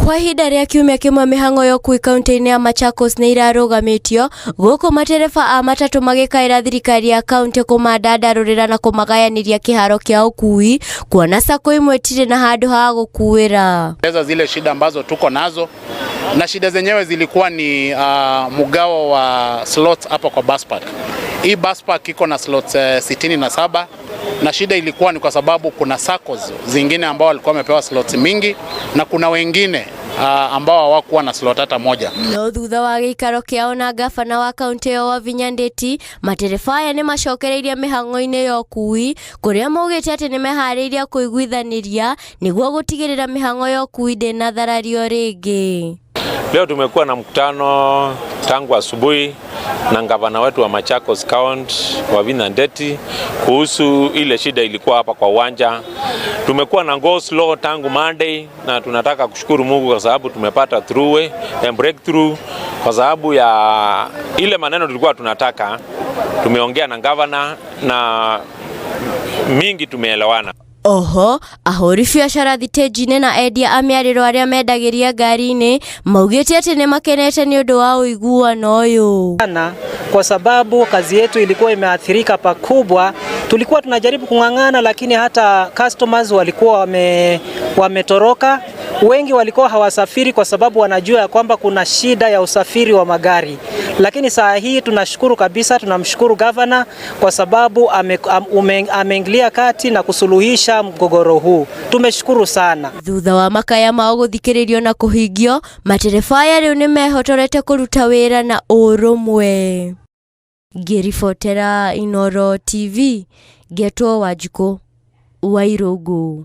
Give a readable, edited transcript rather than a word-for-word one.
Kwa ihinda rĩa kiumia kĩmwe mĩhang'o ya ũkui kaunti-inĩ ya Machakos nĩ irarũgamĩtio gũkũ matereba a matatũ magĩkaĩra thirikari ya kaunti kũmandandarũrĩra na kũmagayanĩria kĩharo kĩa ũkui kuona sacco imwe itirĩ na handũ ha gũkuĩra. Eleza zile shida ambazo tuko nazo na shida zenyewe zilikuwa ni mgao wa slots hapa kwa bus park. Hii bus park iko na slots 67 na shida ilikuwa ni kwa sababu kuna SACCOs zingine ambao walikuwa wamepewa slots mingi na kuna wengine ambao hawakuwa na slot hata moja. No thutha wa gĩikaro kĩao na ngabana wa kaunti ĩyo Wavinya Ndeti, matereba aya nĩ macokereirie mĩhang'o-inĩ ya ũkui kũrĩa maugĩte atĩ nĩ meharĩirie kũiguithanĩria nĩguo gũtigĩrĩra mĩhang'o ya ũkui ndĩnatharario rĩngĩ. Leo tumekuwa na mkutano tangu asubuhi na gavana wetu wa Machakos County Wavinya Ndeti kuhusu ile shida ilikuwa hapa kwa uwanja. Tumekuwa na go slow tangu Monday na tunataka kushukuru Mungu kwa sababu tumepata throughway and breakthrough kwa sababu ya ile maneno tulikuwa tunataka. Tumeongea na gavana na mingi tumeelewana. Oho ahũri biacara thitĩnji-inĩ na endia a mĩarĩro arĩa mendagĩria ngari-inĩ maugĩte atĩ nĩ makenete nĩ ũndũ wa ũiguano ũyũ. Kwa sababu kazi yetu ilikuwa imeathirika pakubwa. Tulikuwa tunajaribu kung'ang'ana, lakini hata customers walikuwa wametoroka. Wengi walikuwa hawasafiri kwa sababu wanajua ya kwamba kuna shida ya usafiri wa magari, lakini saa hii tunashukuru kabisa, tunamshukuru governor kwa sababu ameingilia kati na kusuluhisha mgogoro huu. Tumeshukuru sana. Thutha wa makaya mao gũthikĩrĩrio na kũhingio, matereba aya rĩu nĩ mehotorete kũruta wĩra na ũrũmwe. Ngĩribotera Inooro TV, ngetwo Wanjikũ wa Irũngũ.